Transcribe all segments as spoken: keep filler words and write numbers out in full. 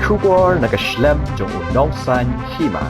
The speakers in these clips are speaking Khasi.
Khubor na ka shlem jong u nongsaiñ hima.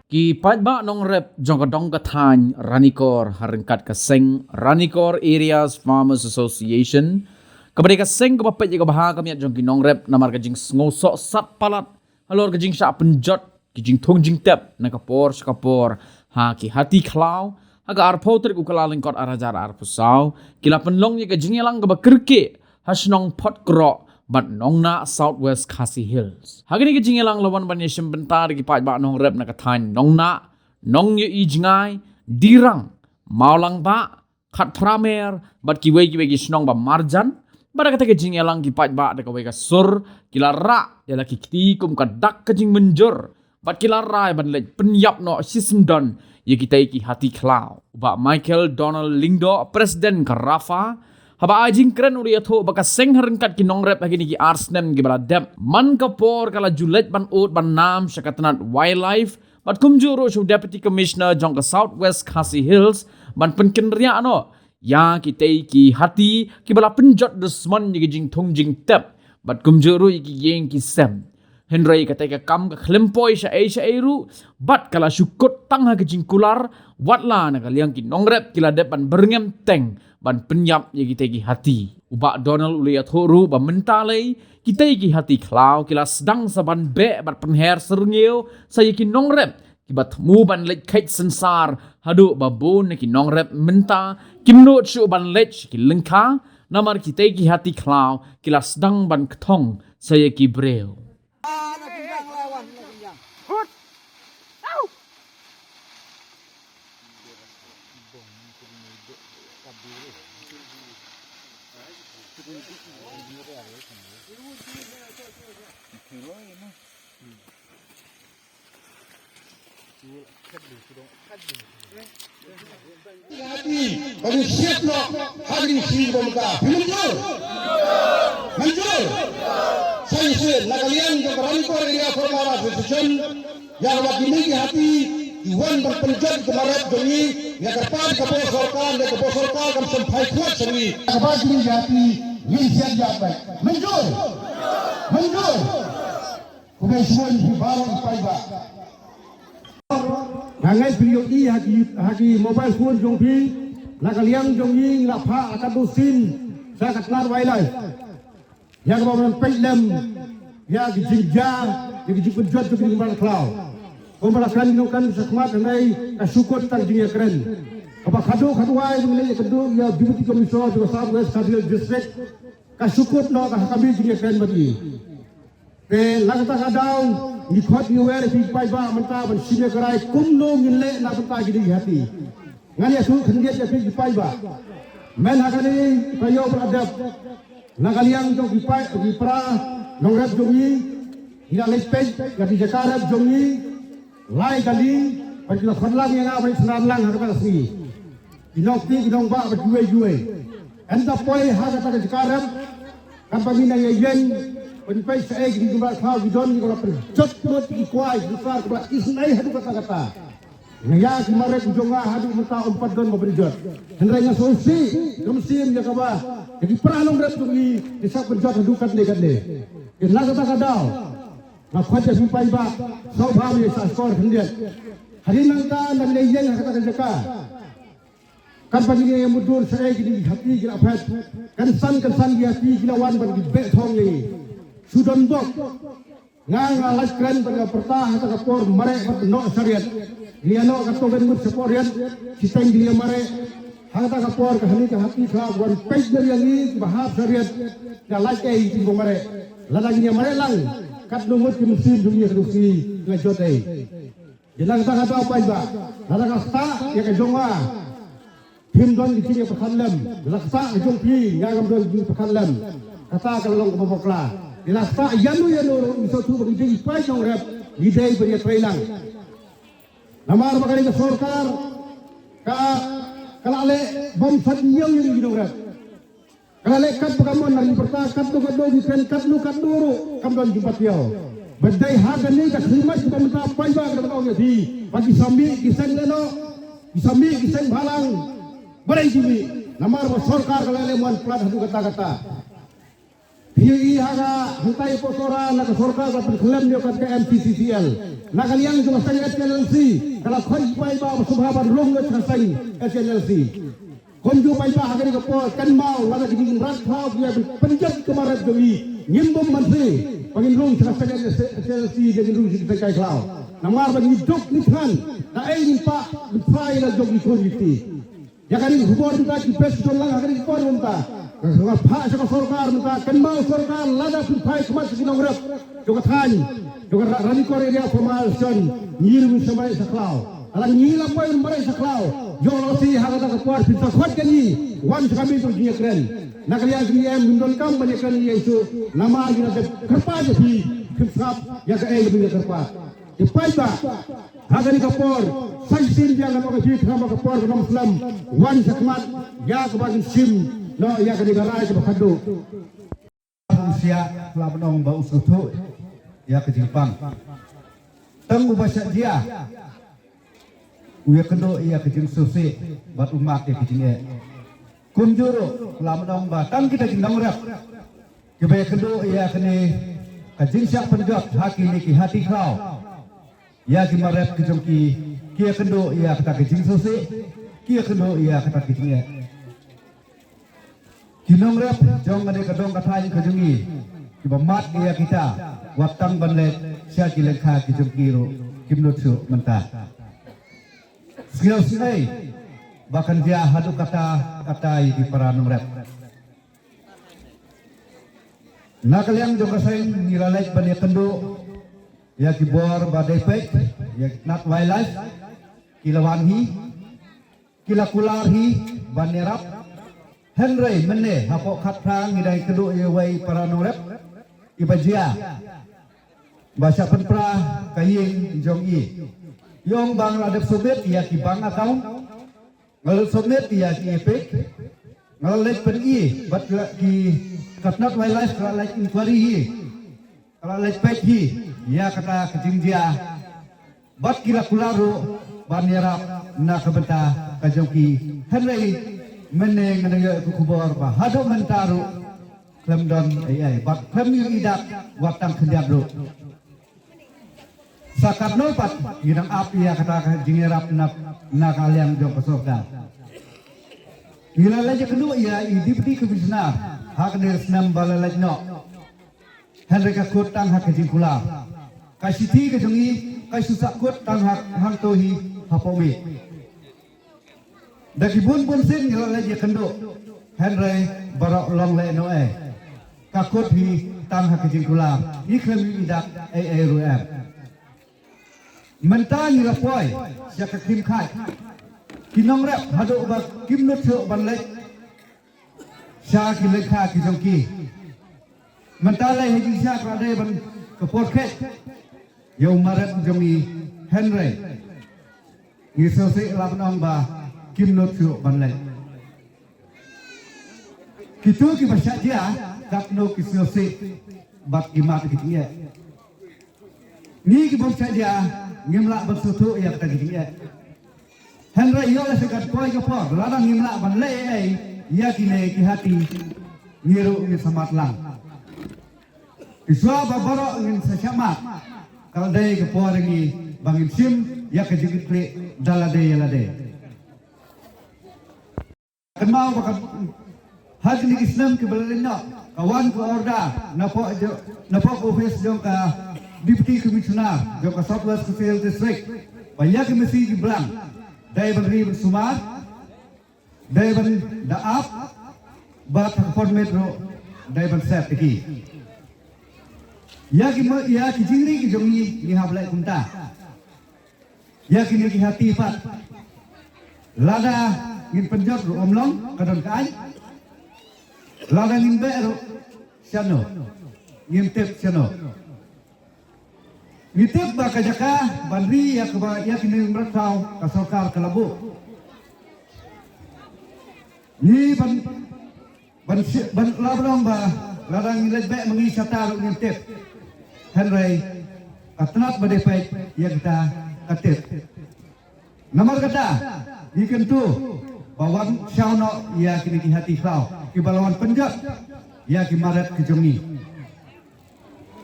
Ki paidbah nongrep jong ka dong ka thaiñ Ranikor ha ryngkat ka seng Ranikor Areas Farmers Association, kaba dei ka seng kaba peit ïa ka bha ka miat jong ki nongrep namar ka jingsngewsoh sat palat halor ka jingshah pynjot ki jingthung jingtep na ka por sha ka por ha ki hati khlaw, ha ka arphew tarik u Kyllalyngkot arhajar arphew saw, ki la pynlong ïa ka jingïalang kaba kyrkieh ha shnong Photkroh bad Nongnah, South West Khasi Hills. Ha kane ka jingïalang la wan ban ïashim bynta da ki paidbah nongrep na ka thaiñ Nongnah, Nongïohi Jngai, Dirang, Mawlangbah, Khatphra Mer bad kiwei kiwei ki shnong ba marjan. Bad ha kata ka jingïalang ki paidbah da kawei ka sur ki la rah ïa la ki kti kum ka dak ka jingmynjur bad ki la rai ban leit pynïap noh shisyndon ïa kitei ki hati khlaw. U Bah Michael Donald Lyngdoh, President ka RAFA, haba ai jingkren u la ïathuh ba ka seng ha ryngkat ki nongrep ha kine ki ar snem kiba la dep, man ka por ka la ju leit ban ud ban nam sha ka tnat Wildlife bad kumjuh ruh sha u Deputy Commissioner jong ka South West Khasi Hills ban pynkynriah noh ïa kitei ki hati kiba la pynjot dusmon ïa ki jingthung jingtep bad kumjuh ruh ïa ki ïing ki sem. Hynrei katei ka kam ka khlem poi shaei shaei ruh bad ka la shu kut tang ha ka jingkular, watla na ka liang ki nongrep ki la dep ban byrngem teng ban pynïap ïa kitei ki hati. U Bah Donald u la ïathuh ruh ba mynta lei kitei ki hati khlaw ki la sdang sa ban beh bad pynher syrngiew sa ïa ki nongrep kiba thmu ban leit kheit synsar, haduh ba bun na ki nongrep mynta kim nud shuh ban leit sha ki lyngkha namar kitei ki hati khlaw ki la sdang ban kthong sa ïa ki briew. Hati, ba ngin siat noh ha ka jingsngi ba mynta. Phi mynjur? Mynjur? Sa shisien, na ka liang jong ka Ranikor Area Farmer Association, ïa kaba kine ki hati ki wan ban pynjot ïa ka marep jong ngi, ïa ka kyrpad ka bor sorkar, ïa ka bor sorkar kam shym phai khmat sha ngi. Kaba kine ki hati ngin siat ïa bad. Mynjur? Mynjur? Khublei shibun phi baroh ki paidbah. Nga ngeit phi ïohi ha ki, ha ki mobile phone jong phi, na ka liang jong ngi ngi la phah ha katto sien sha ka tnat Wildlife. Ïa kaba ban peit lem ïa ki jingjia, ïa ki jingpynjot jong ki jingmrad khlaw. Kumba la kren ngi nongkren shakhmat hynrei ka shu kut tang jingïakren. Kaba khadduh khadwai ban leit ïakynduh ïa u Deputy Commissioner jong ka South West Khasi Hills District, ka shu kut noh ka ha ka mih jingïakren bad ngi. Te na kata ka daw ngi khot ngi wer ïa phi ki paidbah mynta ban shim ïa ka rai kumno ngin leh na ka bynta kine ki hati. Ngan ïathuh khyndiat ïa phi ki paidbah. Myn ha kane ka taïew ba la dep, na ka liang jong ki paid, ki para nongrep jong ngi, ngi la leit peit ïa ki jaka rep jong ngi lai kali, bad ki la khot lang ïa nga ban synran lang ha kata ka sngi. Ki nongkti ki nongbah bad kiwei kiwei. Ynda poi ha kata ka jaka rep, katba ngi nang ïeng, ban peit shaei ki jingmrad khlaw ki don, ki la pynjot lut ki kwai ki sar, ki la isynei haduh katta katta. Nga ïa ki marep jong nga haduh mynta ym pat don ba pynjot. Hynrei nga sngewsih, ka mynsiem ïa kaba ïa ki para nongrep jong ngi ki sa pynjot haduh katne katne. Te na kata ka daw nga khot ïa phi paidbah, sngewbha ïa sa shkor khyndiat. Hadien nangta nang ïeng ha kata ka jaka. Katba ngi ïa mutdur shaei kine ki hati ki la phet. Kynsan kynsan ki hati ki la wan ban ki beh thong ïa ngi. Shu don bok. Nga nga lait kren bad nga pyrta ha kata ka por mareh bad noh sha riat. Ngi ïa noh katto katne mut sha por riat. Shiteng ngi ïa mareh. Ha kata ka por ka hynne ka hati ka wan peit ïa ngi kiba hap sha riat. Nga lait ei ki ba mareh. Lada ngi ïa mareh lang katno mut ki mynsiem jong ngi ha ka sngi nga jot ei. Ïa la kata ka daw paidbah, la kata ka ktah ïa ka jong nga, phim don ki jingïapyrkhat lem. Ïa la kata ka jong phi, nga ngam don jingïapyrkhat lem. Kata ka long kaba bakla. Ïa la kata ïano ïano ruh ngi sngewthuh ba ngi dei ki paid nongrep, ngi dei ban ïatrei lang. Namar ba kane ka sorkar ka, ka la leh bym sat ñiew ïa ngi ki nongrep. Ka la leh kat ba ka mon, ngi pyrta katno katno ki kren, katno katno ruh kam don jingpatiaw. Ba dei ha kane ka khlieh mat kaba mynta paidbah ka dang ong ïa phi ba ki sa mih ki seng lehnoh, ki sa mih ki seng bhalang. Ba dei ki mih namar ba sorkar ka la leh mon palat haduh katta katta. Phi ïohi ha ka hangtai hapoh Sohra, na ka sorkar ka pynkhlem ïa ka M T C C L. Na ka liang jong ka seng H N L C ka la khot ki paidbah ba sngewbha ban rung ïa ka seng H N L C. Kumjuh paidbah, ha kane ka por kynmaw, lada ki jingmrad khlaw ki ïa pynjot ka marep jong ngi, ngim bym banse ba ngin rung sha ka seng H N L C, ngin rung sha ka seng kai khlaw. Namar ba ngi duk ngi thngan, da ei ngin pah, ngin phai na jong ki khun ki kti. Ïa kane ka khubor mynta ki press ki don lang ha kane ka por mynta. Ka phah sha ka sorkar mynta, kynmaw sorkar, lada phi phai khmat sha ki nongrep jong ka thaiñ, jong ka Ra-, Ranikor area former election, ngi ruh ngin sa mareh sa khlaw. Lada ngi la poi mareh sa khlaw, ïoh lehse ha kata ka por phin sa khot ïa ngi wan sha ka miet jong ka jingïakren. Na ka liang jong ngi em, ngim donkam ban ïakren ïa ngi shuh, namar ngi la dep kyrpad ïa phi, phim sngap ïa kaei ba ngi la kyrpad. Te paidbah, ha kane ka por, sa shisien biang ngan ong ïa phi, khnang ba ka por kan ym slem, wan shakhmat ïa kaba ngin shim noh ïa kane ka rai kaba khatduh. U shah, la ban ong ba u sngewthuh ïa ka jingpang. Tang uba shah jia u ïakynduh ïa ka jingsngewsih bad u mad ïa ka jingeh. Kumjuh ruh, la ban ong ba tang kita ki nongrep kiba ïakynduh ïa kane ka jingshah pynjot ha kine ki hati khlaw, ïa ki marep ki jong ki, ki ïakynduh ïa kata ka jingsngewsih, ki ïakynduh ïa kata ka jingeh. Ki nongrep jong kane ka dong ka thaiñ ka jong ngi, kiba mad ïa kita, wat tang ban leit sha ki lyngkha ki jong ki ruh kim nud shuh mynta. Sngewsih ba kan jia haduh katta katta ïa ki para nongrep. Na ka liang jong ka seng ngi la leit ban ïakynduh ïa ki bor ba dei peit, ïa ki tnat wildlife, ki la wan hi, ki la kular hi ban ïarap. Hynrei mynne hapoh khatphra ngi dang ïakynduh ïa uwei para nongrep iba jia, ba shah pynpra ka ïing jong i. I ong ba nga la dep submit ïa ki bank account, nga la submit ïa ki EPIC, nga la leit pyni bad ki, ka tnat wildlife ka la leit inquiry hi, ka la leit peit hi ïa kata ka jingjia. Bad ki la kular ruh ban ïarap na ka bynta ka jong ki. Hynrei mynne nga dang ïoh ïa ka khubor ba haduh mynta ruh khlem don ei ei, bad khlem ïoh i dak wat tang khyndiat ruh. Sa katno pat ngi dang ap ïa kata ka jingïarap na, na ka liang jong ka sorkar. Ngi la leit ïakynduh ïa i Deputy Commissioner ha kane ka snem ba la leit noh. Hynrei ka kut tang ha ka jingkular. Ka shithi ka jong i ka shu sah kut tang ha, hangto hi hapoh miet. Da ki bun bun sien ngi la leit ïakynduh, hynrei baroh long lehnoh ei. Ka kut hi tang ha ka jingkular, ngi khlem ïoh i dak ei ei ruh em. Mynta ngi la poi sha ka krim khaid. Ki nongrep haduh ba kim nud shuh ban leit sha ki lyngkha ki jong ki. Mynta lei ha jingshisha ka la dei ban ka por khet ïa u marep jong ngi, hynrei ngi sngewsih, la ban ong ba kim nud shuh ban leit. Kito kiba shah jia, katno ki sngewsih bad ki mad ki jingeh. Ngi ki bym shah jia ngim lah ban sngewthuh ïa kata ki jingeh. Hynrei ïoh lehse kan poi ka por, lada ngim lah ban leh ei ei ïa kine ki hati, ngi ruh ngin sa mad lang. Te shuwa ba baroh ngin sa shah mad, ka la dei ka por ïa ngi ba ngin shim ïa ka jingkitkhlieh da lade ïa lade. Kynmaw ba ka, ha kine ki snem kiba la leit noh, ka wan ka order napoh jo-, napoh ka office jong ka Deputy Commissioner jong ka South West Khasi Hills District, ba ïa ki masi ki blang dei ban ri ban sumar, dei ban da ap, bad ha ka por miet ruh dei ban set da ki. Ïa ki ma-, ïa ki jingri ki jong ngi ngi hap leh kumta. Ïa kine ki hati pat, lada ngin pynjot ruh ym long, ka don ka aiñ. Lada ngin beh ruh, shano? Ngim tip shano. Ngi tip ba ka jaka ban ri ïa kaba, ïa kine ki mrad khlaw ka sorkar ka la buh. Ngi ban Ban shi-, ban la ban ong ba lada ngi leit beh ma ngi shata ruh ngim tip. Hynrei ka tnat ba dei peit ïa kita ka tip. Namar kata ngi kyntu ba wan shaw noh ïa kine ki hati khlaw kiba la wan pynjot ïa ki marep ki jong ngi.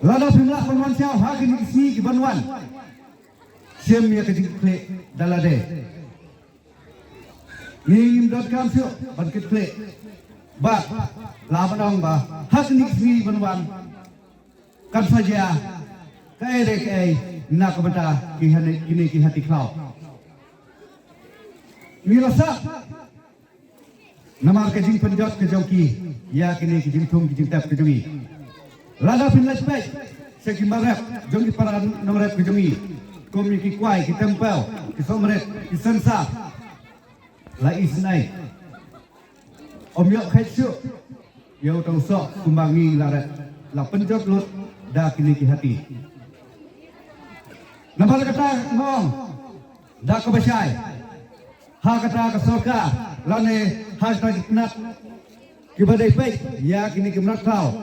Lada phim lah ban wan shaw ha kine ki sngi ki ban wan, shim ïa ka jingkitkhlieh da lade. Ngi ngim donkam shuh ban kit khlieh. Bad la ban ong ba ha kine ki sngi ban wan kan sa jia kaei re kaei na ka bynta ki hane, kine ki hati khlaw. Ngi la sah namar ka jingpynjot ka jong ki ïa kine ki jingthung ki jingtep ka jong ngi. Lada phin leit peit sha ki marep jong ki para nongrep ka jong ngi, kum ïa ki kwai, ki tempew, ki somret, ki sensar, la isynei. Ym ïoh khet shuh ïa uta u soh kumba ngi la rep, la pynjot lut da kine ki hati. Namar kata nga ong da kaba shai, ha kata ka sorkar lane ha kata ki tnat kiba dei peit ïa kine ki mrad khlaw,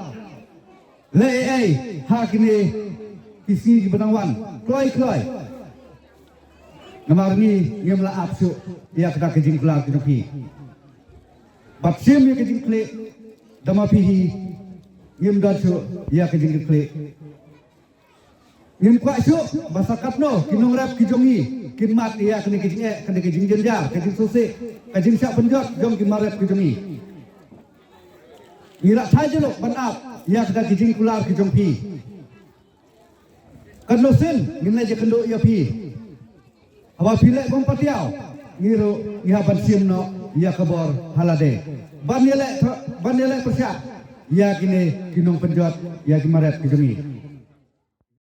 leh ei ei ha kine ki sngi kiba dang wan kloi kloi. Namar ngi ngim la ap shuh ïa kata ka jingkular ka jong phi. Bad shim ïa ka jingkitkhlieh da ma phi hi, ngim don shuh ïa ka jingkitkhlieh. Ngim kwah shuh ba sa katno ki nongrep ki jong ngi kin mad ïa kane ka jingeh, kane ka jingjynjar, ka jingsngewsih, ka jingshah pynjot jong ki marep ki jong ngi. Ngi la thait jylliew ban ap ïa kata ki jingkular ki jong phi. Katno sien ngin leit ïakynduh ïa phi. Haba phi leh bym patiaw, ngi ruh ngi hap ban shim noh ïa ka bor ha lade ban ïaleh, ban ïaleh pyrshah ïa kine ki nongpynjot ïa ki marep ki jong ngi.